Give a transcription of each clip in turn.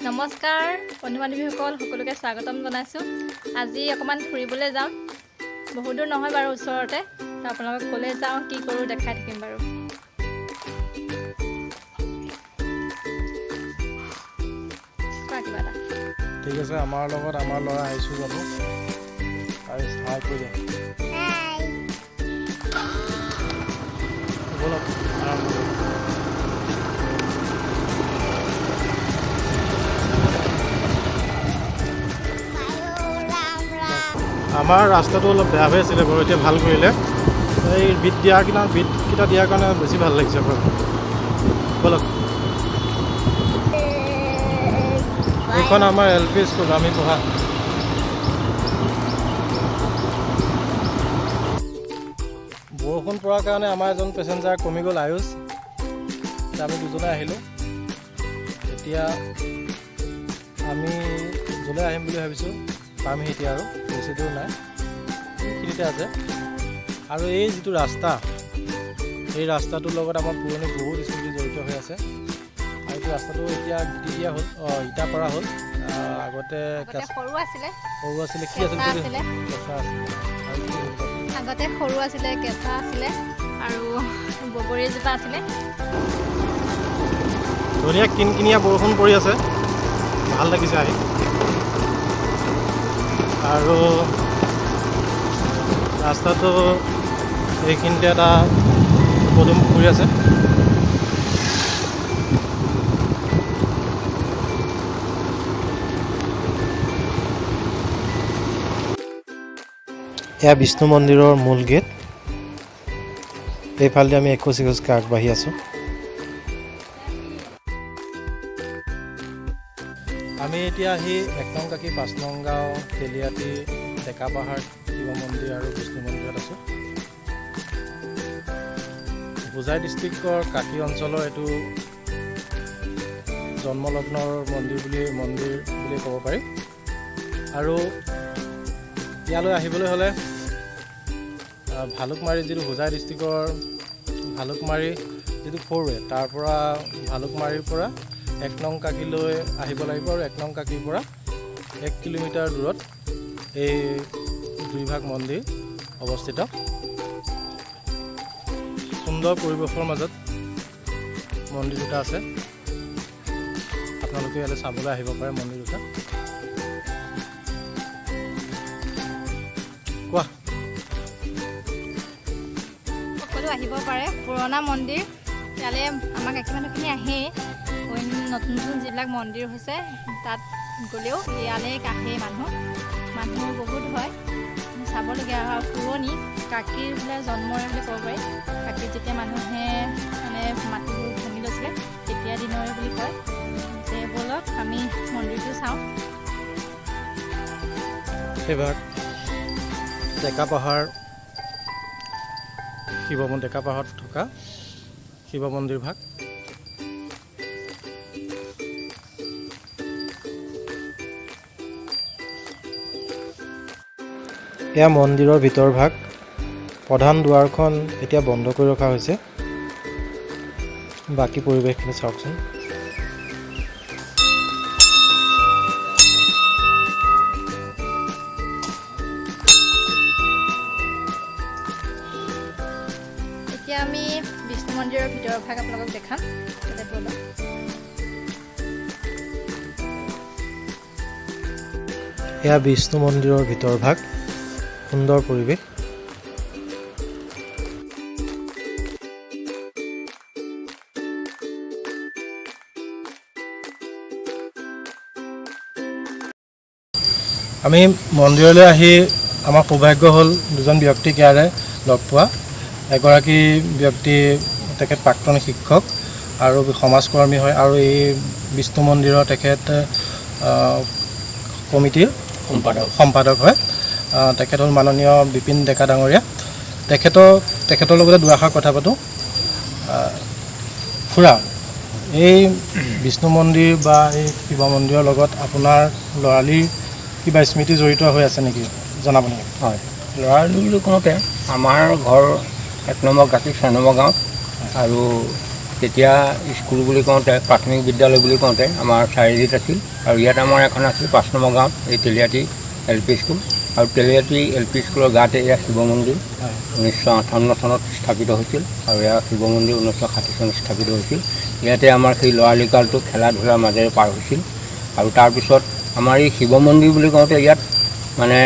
নমস্কাৰ বন্ধু বান্ধৱীসকল, সকলোকে স্বাগতম জনাইছোঁ। আজি অকণমান ফুৰিবলৈ যাম, বহুত দূৰ নহয় বাৰু, ওচৰতে। তো আপোনালোকক ক'লৈ যাওঁ, কি কৰোঁ দেখাই থাকিম বাৰু। কোৱা কিবা এটা। ঠিক আছে, আমাৰ লগত আমাৰ ল'ৰা আইচু যাব। আইচ, হাই কৈ দিয়া। ব'লক, আৰম্ভ কৰোঁ। আমাৰ ৰাস্তাটো অলপ বেয়া হৈ আছিলে বাৰু, এতিয়া ভাল কৰিলে। এই বিট দিয়াৰ কিনা বিটকেইটা দিয়াৰ কাৰণে বেছি ভাল লাগিছে বাৰু। ব'লক। এইখন আমাৰ এল পি স্কুল, আমি পঢ়া। বৰষুণ পৰাৰ কাৰণে আমাৰ এজন পেচেঞ্জাৰ কমি গ'ল, আয়ুষ। এতিয়া আমি দুজনে আহিলোঁ। এতিয়া আমি য'লৈ আহিম বুলি ভাবিছোঁ পামহি এতিয়া, আৰু বেছি দূৰ নাই, এইখিনিতে আছে। আৰু এই যিটো ৰাস্তা, এই ৰাস্তাটোৰ লগত আমাৰ পুৰণি বহুত স্মৃতি জড়িত হৈ আছে। আৰু এইটো ৰাস্তাটো এতিয়া গিটি দিয়া হ'ল, অঁ, ইটা কৰা হ'ল। আগতে আগতে সৰু আছিলে। সৰু আছিলে, কি কেঁচা আছিল? আছিলে। কেঁচা আছিলে। আৰু কি হ'ল? আগতে সৰু আছিলে, কেঁচা আছিলে আৰু বগৰী এজোপা আছিলে। ধুনীয়া কিনকিনীয়া বৰষুণ পৰি আছে, ভাল লাগিছে আহি। আৰু ৰাস্তাটো এইখিনিতে এটা পদুম পুখুৰী আছে। এয়া বিষ্ণু মন্দিৰৰ মূল গেট। এইফালেদি আমি একোজ একোজকৈ আগবাঢ়ি আছোঁ। আমি এতিয়া আহি 1 নং কাকী, 5 নং গাঁও, তেলিয়াটি, ডেকা পাহাৰ শিৱ মন্দিৰ আৰু বিষ্ণু মন্দিৰত আছোঁ। হোজাই ডিষ্ট্ৰিক্টৰ কাকী অঞ্চলৰ এইটো জন্মলগ্নৰ মন্দিৰ বুলি ক'ব পাৰি। আৰু ইয়ালৈ আহিবলৈ হ'লে ভালুকমাৰী, যিটো হোজাই ডিষ্ট্ৰিক্টৰ ভালুকমাৰী যিটো ফ'ৰৱে, তাৰ পৰা ভালুকমাৰীৰ পৰা 1 নং কাকীলৈ আহিব লাগিব। আৰু 1 নং কাকীৰ পৰা 1 কিলোমিটাৰ দূৰত এই দুইভাগ মন্দিৰ অৱস্থিত। সুন্দৰ পৰিৱেশৰ মাজত মন্দিৰ দুটা আছে। আপোনালোকে ইয়ালৈ চাবলৈ আহিব পাৰে মন্দিৰ দুটা। কোৱা। সকলো আহিব পাৰে, পুৰণা মন্দিৰ। ইয়ালৈ আমাৰ কাকী মানুহখিনি আহেই। অইন নতুন নতুন যিবিলাক মন্দিৰ হৈছে তাত গ'লেও ইয়ালৈ আহেই মানুহ। মানুহ বহুত হয়, চাবলগীয়া হয়। পুৰণি কাকীৰ বোলে জন্মৰে বুলি ক'ব পাৰি। কাকীত যেতিয়া মানুহে মানে মাটিবোৰ ভাঙি লৈছিলে তেতিয়া দিনৰে বুলি কয়। যে ব'লক আমি মন্দিৰটো চাওঁ। সেইভাগ ডেকা পাহাৰ শিৱ মন্দিৰ, ডেকা পাহাৰত থকা শিৱ মন্দিৰ ভাগ। এয়া মন্দিৰৰ ভিতৰ ভাগ। প্ৰধান দুৱাৰখন এতিয়া বন্ধ কৰি ৰখা হৈছে। বাকী পৰিৱেশখিনি চাওকচোন। এতিয়া আমি বিষ্ণু মন্দিৰৰ ভিতৰৰ ভাগ আপোনালোকক দেখাম। তাতে ব'লক। এয়া বিষ্ণু মন্দিৰৰ ভিতৰ ভাগ, সুন্দৰ পৰিৱেশ। আমি মন্দিৰলৈ আহি আমাৰ সৌভাগ্য হ'ল দুজন ব্যক্তিক ইয়াৰে লগ পোৱা। এগৰাকী ব্যক্তি তেখেত প্ৰাক্তন শিক্ষক আৰু সমাজকৰ্মী হয়, আৰু এই বিষ্ণু মন্দিৰৰ তেখেত কমিটিৰ সম্পাদক হয়। তেখেত হ'ল মাননীয় বিপিন ডেকা ডাঙৰীয়া। তেখেতৰ লগতে দুআষাৰ কথা পাতোঁ। খুৰা, এই বিষ্ণু মন্দিৰ বা এই শিৱ মন্দিৰৰ লগত আপোনাৰ ল'ৰালিৰ কিবা স্মৃতি জড়িত হৈ আছে নেকি, জনাব নেকি? হয়, ল'ৰালি বুলি কওঁতে আমাৰ ঘৰ 1 নম্বৰ কাকী 6 নম্বৰ গাঁৱত, আৰু তেতিয়া স্কুল বুলি কওঁতে, প্ৰাথমিক বিদ্যালয় বুলি কওঁতে আমাৰ চাৰিআলিত আছিল, আৰু ইয়াত আমাৰ এখন আছিল 5 নম্বৰ গাঁৱত, এই তেলিয়াটি এল পি স্কুল। আৰু তেলিয়াটি এল পি স্কুলৰ গাতে এয়া শিৱ মন্দিৰ 1958 চনত স্থাপিত হৈছিল, আৰু এয়া শিৱ মন্দিৰ 1960 চনত স্থাপিত হৈছিল। ইয়াতে আমাৰ সেই ল'ৰালি কালটো খেলা ধূলাৰ মাজেৰে পাৰ হৈছিল। আৰু তাৰপিছত আমাৰ এই শিৱ মন্দিৰ বুলি কওঁতে ইয়াত মানে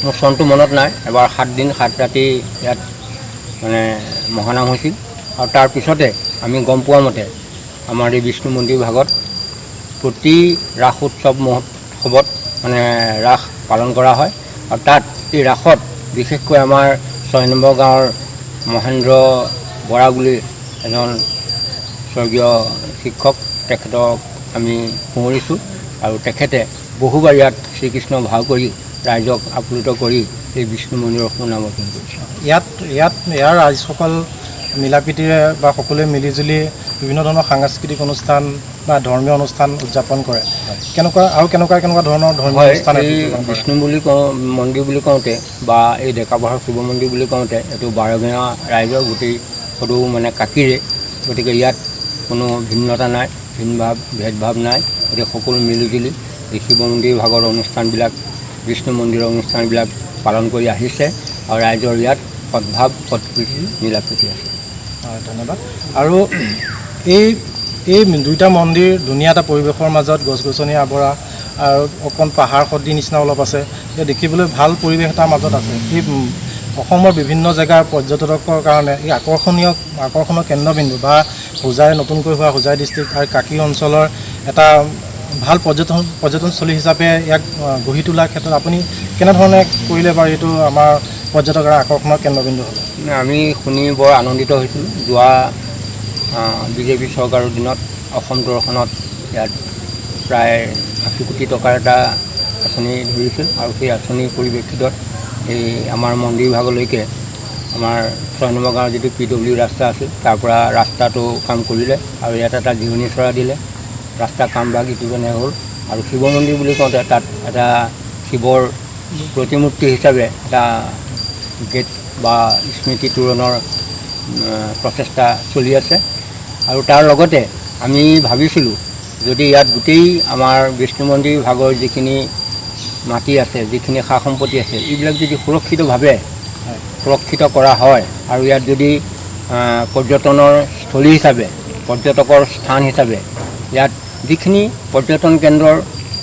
মোৰ চনটো মনত নাই, এবাৰ 7 দিন 7 ৰাতি ইয়াত মানে মহানাম হৈছিল। আৰু তাৰপিছতে আমি গম পোৱা মতে আমাৰ এই বিষ্ণু মন্দিৰ ভাগত প্ৰতি ৰাস উৎসৱ মহোৎসৱত মানে ৰাস পালন কৰা হয়। আৰু তাত এই ৰাসত বিশেষকৈ আমাৰ 6 নম্বৰ গাঁৱৰ মহেন্দ্ৰ বৰা বুলি এজন স্বৰ্গীয় শিক্ষক, তেখেতক আমি সুঁৱৰিছোঁ। আৰু তেখেতে বহুবাৰ ইয়াত শ্ৰীকৃষ্ণ ভাও কৰি ৰাইজক আপ্লুত কৰি এই বিষ্ণু মন্দিৰৰ সুনাম অৰ্জন কৰিছে। ইয়াত ইয়াত ইয়াৰ ৰাইজসকল মিলা প্ৰীতিৰে বা সকলোৱে মিলিজুলি বিভিন্ন ধৰণৰ সাংস্কৃতিক অনুষ্ঠান বা ধৰ্মীয় অনুষ্ঠান উদযাপন কৰে। কেনেকুৱা আৰু কেনেকুৱা কেনেকুৱা ধৰণৰ ধৰ্মীয় অনুষ্ঠান এই বিষ্ণু বুলি কওঁ মন্দিৰ বুলি কওঁতে বা এই ডেকাবহাৰ শিৱ মন্দিৰ বুলি কওঁতে এইটো বাৰগাঁও ৰাইজৰ গোটেই সদৌ মানে কাকীৰে, গতিকে ইয়াত কোনো ভিন্নতা নাই, ভিনভাৱ ভেদভাৱ নাই। গতিকে সকলো মিলিজুলি এই শিৱ মন্দিৰ ভাগৰ অনুষ্ঠানবিলাক, বিষ্ণু মন্দিৰৰ অনুষ্ঠানবিলাক পালন কৰি আহিছে আৰু ৰাইজৰ ইয়াত সদ্ভাৱ সৎপ্ৰীতি মিলা প্ৰীতি আছে। হয়, ধন্যবাদ। আৰু এই এই দুইটা মন্দিৰ ধুনীয়া এটা পৰিৱেশৰ মাজত গছ গছনি আৱৰা আৰু অকণ পাহাৰ সদৃশ নিচিনা অলপ আছে, দেখিবলৈ ভাল পৰিৱেশ এটাৰ মাজত আছে। এই অসমৰ বিভিন্ন জেগাৰ পৰ্যটকৰ কাৰণে এই আকৰ্ষণৰ কেন্দ্ৰবিন্দু বা হোজাই নতুনকৈ হোৱা হোজাই ডিষ্ট্ৰিক্ট আৰু কাকী অঞ্চলৰ এটা ভাল পৰ্যটনস্থলী হিচাপে ইয়াক গঢ়ি তোলাৰ ক্ষেত্ৰত আপুনি কেনেধৰণে কৰিলে বাৰু এইটো আমাৰ পৰ্যটকৰ আকৰ্ষণৰ কেন্দ্ৰবিন্দু হ'ব? আমি শুনি বৰ আনন্দিত হৈছিলোঁ। যোৱা বিজেপি চৰকাৰৰ দিনত অসম দৰ্শনত ইয়াত প্ৰায় 80 কোটি টকাৰ এটা আঁচনি ধৰিছিল, আৰু সেই আঁচনিৰ পৰিপ্ৰেক্ষিতত এই আমাৰ মন্দিৰ ভাগলৈকে আমাৰ 6 নম্বৰ গাঁৱৰ যিটো পি ডব্লিউ ৰাস্তা আছিল তাৰ পৰা ৰাস্তাটো কাম কৰিলে, আৰু ইয়াত এটা জিৰণি চৰা দিলে, ৰাস্তা কামভাগ ইতিমধ্যে হ'ল। আৰু শিৱ মন্দিৰ বুলি কওঁতে তাত এটা শিৱৰ প্ৰতিমূৰ্তি হিচাপে এটা গেট বা স্মৃতি তোৰণৰ প্ৰচেষ্টা চলি আছে। আৰু তাৰ লগতে আমি ভাবিছিলোঁ যদি ইয়াত গোটেই আমাৰ বিষ্ণু মন্দিৰ ভাগৰ যিখিনি মাটি আছে, যিখিনি সা সম্পত্তি আছে, এইবিলাক যদি সুৰক্ষিতভাৱে সুৰক্ষিত কৰা হয় আৰু ইয়াত যদি পৰ্যটনৰ স্থলী হিচাপে, পৰ্যটকৰ স্থান হিচাপে ইয়াত যিখিনি পৰ্যটন কেন্দ্ৰৰ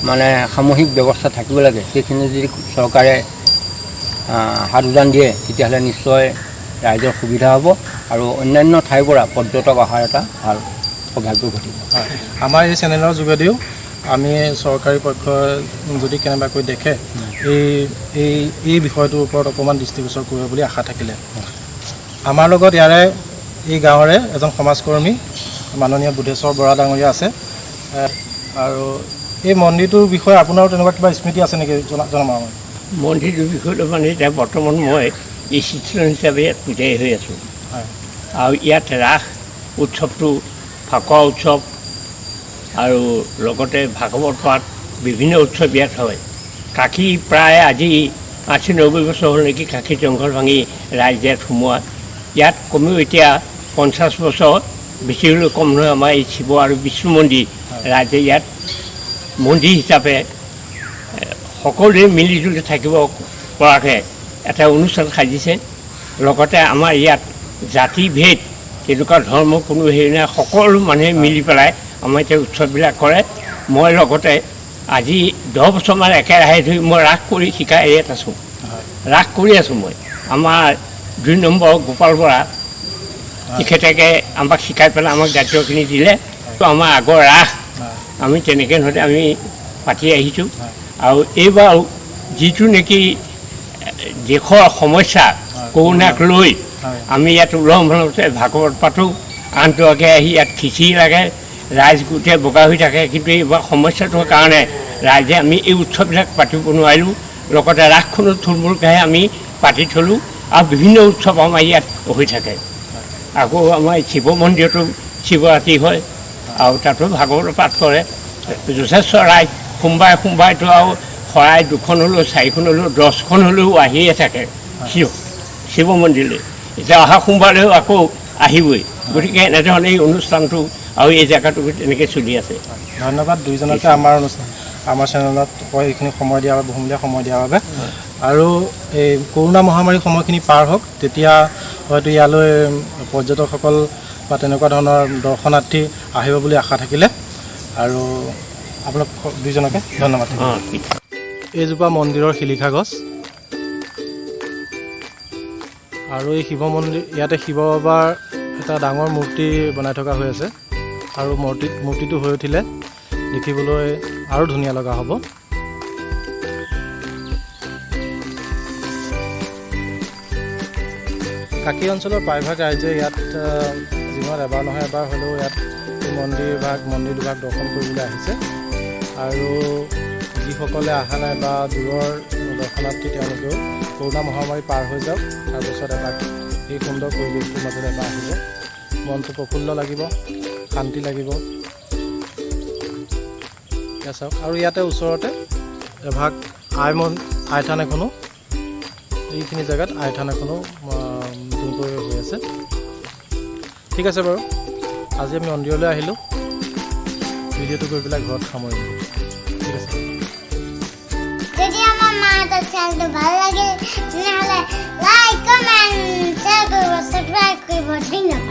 মানে সামূহিক ব্যৱস্থা থাকিব লাগে সেইখিনি যদি চৰকাৰে হাত উজান দিয়ে তেতিয়াহ'লে নিশ্চয় ৰাইজৰ সুবিধা হ'ব আৰু অন্যান্য ঠাইৰ পৰা পৰ্যটক অহাৰ এটা ভাল সৌভাগ্য ঘটিব। হয়, আমাৰ এই চেনেলৰ যোগেদিও আমি চৰকাৰী পক্ষই যদি কেনেবাকৈ দেখে এই এই এই বিষয়টোৰ ওপৰত অকণমান দৃষ্টিগোচৰ কৰিব বুলি আশা থাকিলে। আমাৰ লগত ইয়াৰে এই গাঁৱৰে এজন সমাজকৰ্মী মাননীয় বুধেশ্বৰ বৰা ডাঙৰীয়া আছে, আৰু এই মন্দিৰটোৰ বিষয়ে আপোনাৰো তেনেকুৱা কিবা স্মৃতি আছে নেকি জনাব আমাক? মন্দিৰটোৰ বিষয়টো মানে এতিয়া বৰ্তমান মই ইনষ্টিটিউশ্যন হিচাপে ইয়াত পূজাৰী হৈ আছোঁ। আৰু ইয়াত ৰাস উৎসৱটো, ফাকুৱা উৎসৱ আৰু লগতে ভাগৱত পাঠ, বিভিন্ন উৎসৱ ইয়াত হয়। কাকী প্ৰায় আজি 80-90 বছৰ হ'ল নেকি কাকী জংঘল ভাঙি ৰাইজ ইয়াত সোমোৱা। ইয়াত কমেও এতিয়া 50 বছৰ বেছি হ'লেও কম নহয় আমাৰ এই শিৱ আৰু বিষ্ণু মন্দিৰ ৰাইজে ইয়াত মন্দিৰ হিচাপে সকলোৱে মিলিজুলি থাকিব পৰাকৈ এটা অনুষ্ঠান সাজিছে। লগতে আমাৰ ইয়াত জাতিভেদ তেনেকুৱা ধৰ্ম কোনো হেৰি নাই, সকলো মানুহে মিলি পেলাই আমাৰ এতিয়া উৎসৱবিলাক কৰে। মই লগতে আজি 10 বছৰমান একেৰাহে ধৰি মই ৰাস কৰি শিকাই ইয়াত আছোঁ, ৰাস কৰি আছোঁ মই। আমাৰ 2 নম্বৰ গোপাল বৰা তেখেতে আমাক শিকাই পেলাই আমাক দায়িত্বখিনি দিলে। আমাৰ আগৰ ৰাস আমি তেনেকৈ নহ'লে আমি পাতি আহিছোঁ। আৰু এইবাৰ যিটো নেকি দেশৰ সমস্যা কৰোণাক লৈ আমি ইয়াত উলহ মালহতে ভাগৱত পাতোঁ, আনটো আগে আহি ইয়াত খিচিৰি লাগে, ৰাইজ গোটেই বগা হৈ থাকে। কিন্তু এইবাৰ সমস্যাটোৰ কাৰণে ৰাইজে আমি এই উৎসৱবিলাক পাতিব নোৱাৰিলোঁ। লগতে ৰাসখনো থুলমূলকৈহে আমি পাতি থ'লোঁ আৰু বিভিন্ন উৎসৱ আমাৰ ইয়াত হৈ থাকে। আকৌ আমাৰ শিৱ মন্দিৰতো শিৱৰাত্ৰি হয় আৰু তাতো ভাগৱত পাঠ কৰে যথেষ্ট ৰাইজ। সোমবাৰে সোমবাৰেতো আৰু শৰাই 2খন হ'লেও 4খন হ'লেও 10খন হ'লেও আহিয়ে থাকে শিৱ মন্দিৰলৈ। এতিয়া অহা সোমবাৰেও আকৌ আহিবই। গতিকে এনেধৰণে এই অনুষ্ঠানটো আৰু এই জেগাটো তেনেকৈ চলি আছে। ধন্যবাদ দুইজনকে আমাৰ অনুষ্ঠান, আমাৰ চেনেলত এইখিনি সময় দিয়াৰ বাবে, বহুমূলীয়া সময় দিয়াৰ বাবে। আৰু এই কৰোণা মহামাৰীৰ সময়খিনি পাৰ হওক, তেতিয়া হয়তো ইয়ালৈ পৰ্যটকসকল বা তেনেকুৱা ধৰণৰ দৰ্শনাৰ্থী আহিব বুলি আশা থাকিলে। আৰু আপোনালোক দুইজনকে ধন্যবাদ। অঁ, ঠিক। এইজোপা মন্দিৰৰ শিলিখা গছ আৰু এই শিৱ মন্দিৰ, ইয়াতে শিৱ বাবাৰ এটা ডাঙৰ মূৰ্তি বনাই থকা হৈ আছে আৰু মূৰ্তিটো হৈ উঠিলে দেখিবলৈ আৰু ধুনীয়া লগা হ'ব। কাকী অঞ্চলৰ প্ৰায়ভাগ ৰাইজে ইয়াত জীৱনত এবাৰ নহয় এবাৰ হ'লেও ইয়াত এই মন্দিৰ দুভাগ দৰ্শন কৰিবলৈ আহিছে। আৰু যিসকলে অহা নাই বা দূৰৰ দৰ্শনাৰ্থী, তেওঁলোকেও কৰোণা মহামাৰী পাৰ হৈ যাওক, তাৰপিছত এবাৰ এই সুন্দৰ পৰিৱেশটোৰ মাজত এবাৰ আহিব, মনটো প্ৰফুল্ল লাগিব, শান্তি লাগিব। এয়া চাওক, আৰু ইয়াতে ওচৰতে এভাগ আইথান এখনো, এইখিনি জেগাত আইথান এখনো নতুনকৈ হৈ আছে। ঠিক আছে বাৰু, আজি আমি মন্দিৰলৈ আহিলোঁ, ভিডিঅ'টো গৈ পেলাই ঘৰত সামৰিলোঁ। ঠিক আছে। যদি আমাৰ মাহঁতৰ চেনেলটো ভাল লাগে, তেনেহ'লে লাইক, কমেণ্ট, শ্বেয়াৰ কৰিব, ছাবস্ক্ৰাইব কৰিব। ধন্যবাদ।